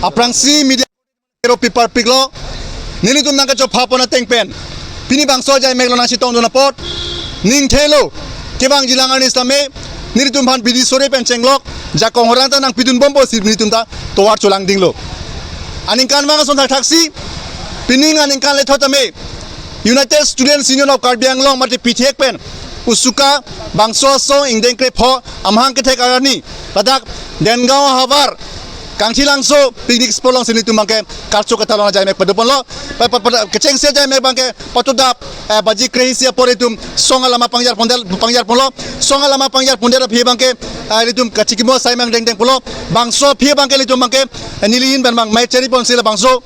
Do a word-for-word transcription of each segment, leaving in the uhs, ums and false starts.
Aphrangsi media ro pipar piklo, nelitum nangkachopha pon ateng pen pini bangso ajai mek lo nangchetongdun apot, ningthelo kevangjilang arni sitame nelitum aphan bidi sore pen chenglok jakong horang ta nangpidun bompo si nelitum ta tovar cholangdinglo. Aningkanvang ason thakthaksi, pining aningkan lethot tame United Students Union of Karbi Anglong mate pithek pen USUKA bangso asong ingdeng krepho amahang kethek arni ladak Dengaon ahavar Kangthilangso picnic spot alongsi nelitum abangke karcho katalon ajai mek padoponlo. Pa, pa, pa, kechengsi ajai mek abangke patudap, eh, baji kre-isi apor itum song alama pangjar pondel, pangjar ponlo. Song alama pangjar pondel aphi abangke, eh, nelitum kachikimo asai mang dengdeng ponlo. Bangso aphi abangke nelitum abangke, eh, nelihin pen abang mai cheri ponsi labangso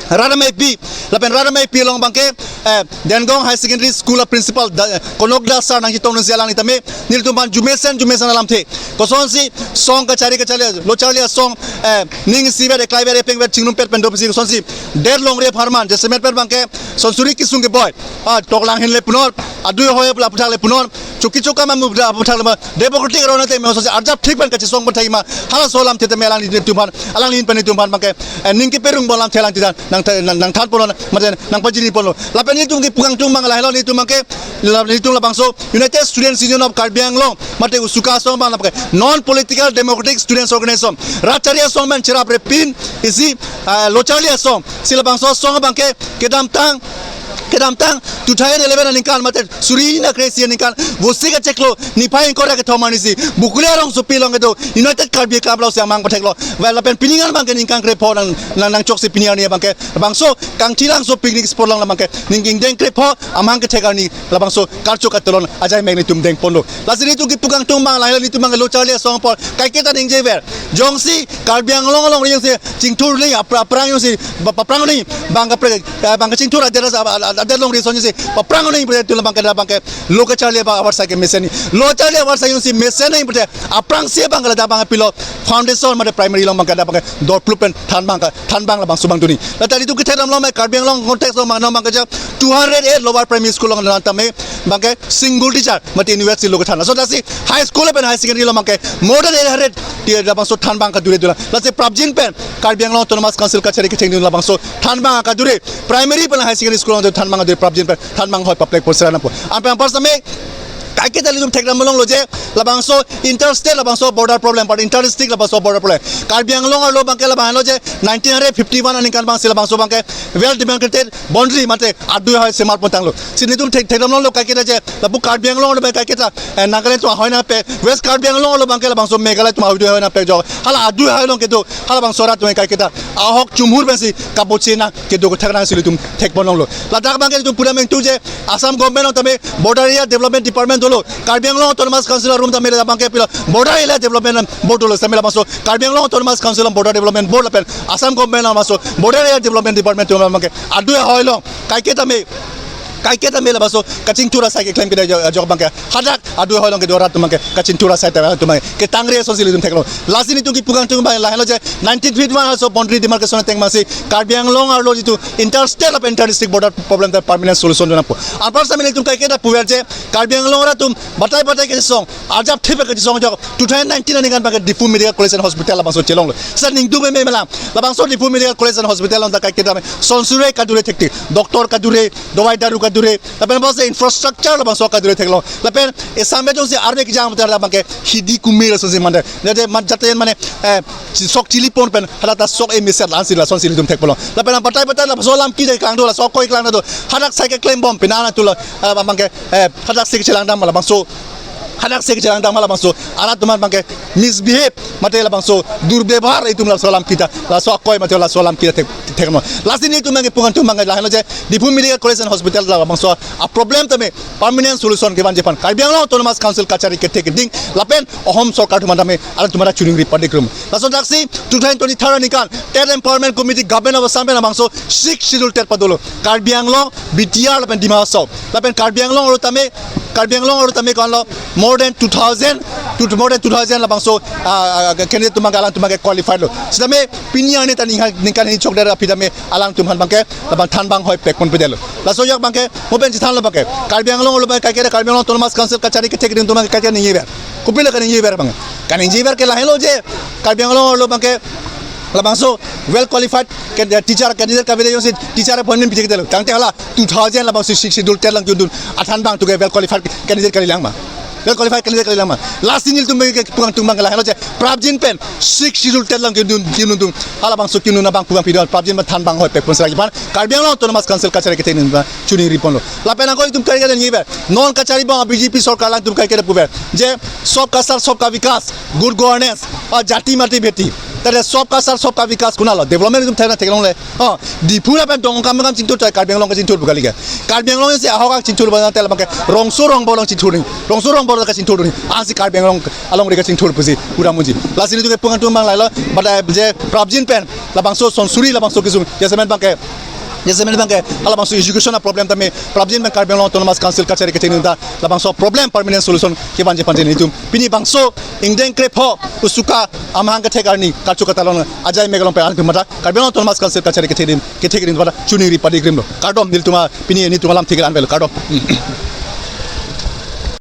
rat ameipi, lapen rat ameipi along abangke, eh, Dengaon Higher Secondary School a principal da, eh, Konok Das sir nangchetongdunsi alangli tame nelitum aphan jumesen jumesen alamthe, kosonsi song kachari kacharli, lo charli asong, eh, ning isivet, eklaivet, epengvet, chingrumpet pen do pusi kosonsi det longri apharman jasemet pen abangke son suri kesung keboi, ah, toklang ahin le punon, adui ahoi aphuthak le punon, choki chokam amu aphuthak le ma, democratic aron ateng me kosonsi arjap thik pen kachesong pon thekji ma, halaso alamthe tame alanglitum aphan, alanglihin pen nelitum aphan abangke, eh, ning keperung pon alamthe alangli ta nang, nang, nangthan ponlo, mate nangpajirni ponlo. Lapen nelitum kepu kangtung abang lahelo, nelitum abangke, la, nelitum labangso United Students Union of Karbi Anglong mate USUKA asong abang labangke non political democratic students organization, rat charli asong pen chiraprepin isi, ah, lo charli asong si labangso asong abangke kedamtang, kedamtang two thousand eleven aningkan mate suri hini kre-isi aningkan Vosik achiklo niphai ingkoi ra kethom arnisi Bokolia rongsopi along kedo United Karbi Club alongsi amahang patheklo. Well, lapen pining an abangke ningkan krepho nang, nang, nangchoksi pini arni abangke bangso Kangthilangso picnic spot along labangke ning ingdeng krepho amahang kethek arni labangso karcho katalon ajai mek nelitum dengponlo. Lasi nelitum kepu kangtung abang lahelo, nelitum abangke lo charli asong apor kaiketa ningjever. Jongsi Karbi Anglong alongri jongsi chingthur le apra-, aphrang jongsi ba-, paphrang le abangke pre-, eh, abangke chingthur adet, adet alongri asonsi paphrang le pulote labangke, labangke lo kacharli abang avarsai ke mesenji. Lo charli avarsai jongsi mesenji pulote aphrangsi abangke ladak abangke pilo foundation mate primary along abangke ladak abangke dorplup pen thanbang ka, thanbang labangso abang dunji. Ladak nelitum kethekdamlo mai Karbi Anglong context along abang non abangke ja two hundred eight lower primary school along non tame abangke single teacher mate inutvet si lo kethan. Laso lasi high school pen higher secondary along abangke more than eight hundred ti labangso thanbang kadure dolang. Lasi prapjin pen Karbi Anglong Autonomous Council kachari kechengdun labangso thanbang kadure, primary pen higher secondary school along thanbang kadure, prapjin pen thanbang ahoi paplek pon sera nangpo. Anpen anpar sitame kaiketa nelitum thekdam longlo je labangso interstate labangso border problem, but inter-district labangso border problem. Karbi Anglong arlo abangke labang lo je nineteen fifty-one aningkan abangsi labangso abangke well demarcated boundary mate adui ahoi semar pon tanglo. Si nelitum thek, thekdam longlo kaiketa je lapu Karbi Anglong arlo abang kaiketa, eh, Nagaland atum ahoi nangpek, West Karbi Anglong arlo abangke labangso Meghalaya atum adui ahoi nangpek jok. Hala adui ahoi along kedo halabangso arat atum kaiketa ahok chumhur pensi kaboche nang kedo kethak nangsi nelitum thekpon longlo. Ladak abangke nelitum pura mengtu je Assam government along tame Border Area Development Department dolo, Karbi Anglong Autonomous Council arum tame ladak abangke pilo Border Area Development Board dolo, sitame labangso Karbi Anglong Autonomous Council Border Development Board lapen Assam government labangso Border Area Development Department atum labangke adui ahoi along kaiketa me, kaiketa me labangso kachingthur asai keklem kede ajok, ajok abangke hadak adui ahoi along kedo arat atum abangke kachingthur asai tame atum abangke ketangre asonsi nelitum theklo. Lasi nelitum kepu kangtung abang lahelo je nineteen fifty-one also boundary demarcation ateng abangsi Karbi Anglong arlo jitu interstate lapen inter-district border problem ta permanent solution dun nangpo. Anpar sitame nelitum kaiketa puver je Karbi Anglong arat atum batai batai kachesong, arjap thip kachesong jok two thousand nineteen aningkan abangke Diphu Medical College and Hospital labangso chelonglo. Sir ningduk meme melang labangso Diphu Medical College and Hospital along ta kaiketa me son suri kadure thektik, doctor kadure, dawai daru kadure, lapen bangso infrastructure labangso kadure theklo. Lapen esam bejong si arve kijang mutar labangke hidi kumir asonsi mande. Jate man jate mane, eh, chi-, sok chili pon pen hala ta sok e meset la-ansi lasonsi nelitum thekpon long. Lapen batai batai labangso alam kejai klang do, la sok koi klang do. Hadak sai keklem bom pina na tulo, eh, abangke, eh, hadak sai kechelangdam labangso hadak sai kechelangdam halabangso arat atum abangke misbehave mate labangso durbyabohar itum laso alam kita, laso akoi mate laso alam kita thek, thekno. Lasi nelitum abangke pu kangtung abang lahelo je Diphu Medical College and Hospital labangso a problem tame permanent solution kevanji aphan Karbi Anglong Autonomous Council kachari kethek keding lapen Ahom sorkar atum tame alanglitum ta chuningri padik rum. Laso daksi two thousand twenty-three aningkan State Empowerment Committee Government of Assam pen labangso Sixth Schedule tet padolo. Karbi Anglong, B T R lapen Dima Hasao. Lapen Karbi Anglong arlo tame, Karbi Anglong arlo tame ko-anlo more than two thousand, to more than two thousand labangso, ah, ah, candidate atum abangke alanglitum abangke qualified lo. Sitame pini arni ta ningkan, ningkan hini chokdet aphi tame alanglitum aphan abangke labang thanbang ahoi pek pon pedetlo. Laso ajok abangke mo pen chethanlo abangke Karbi Anglong arlo abangke kaiketa Karbi Anglong Autonomous Council kachari kethek keding atum abangke kaiketa ningjever. Kopilo kaningjever abangke? Kaningjever ke lahelo je Karbi Anglong arlo abangke Labangso well qualified can- teacher candidate kavele jongsi teacher appointment piji ketelo. Tangte hala two thousand labangso Sixth Schedule tet along kidun athan abang tuke well qualified candidate kalilang ma. Well qualified candidate kalilang ma. Lasi nelitum ke pangtung abang lahelo je prapjin pen Sixth Schedule tet along kidun kidun tum. Halabangso kidun abang pu abang pidun prapjin pen than abang hoi pek pun serai pan. Karbi Anglong Autonomous Council kachari kethe ningba chuningri ponlo. Lapen ako itum kari kari ngi ber. Non kachari abang B J P sorkar alangtum kari kari puber. Je sabka saath sabka vikas, good governance, aur jati mati bheti. Tade sabka saath sabka vikas konatlo. Development itum thena theklongle. Oh, Diphu lapen Dongkamukam chingthur tai Karbi Anglong kachingthur pu kali ke. Karbi Anglong si ahok kachingthur abang tel abang ke. Rongso rongbor along chingthur ni. Rongso rongbor kachingthur ni. Ansi Karbi Anglong alongri kachingthur pusi pura muji. Lasi nelitum ke pangtung abang lahelo. Bada je prapjin pen labangso sonsuri labangso kisung. Jasemen abang ke Jasemen abang ke halabangso education a problem tame prapjin pen Karbi Anglong Autonomous Council kachari kethe ningta labangso problem permanent solution kevan je panje nelitum. Pini bangso ingdeng krepho usuka amahang kethek arni karchu katalon ajai megalong pe alangtum mata Karbi Anglong Autonomous Council kachari kethe ning kethe ning mata chuningri padi krimlo. Kardom nelitum a pini nelitum alam thik an velo kardom.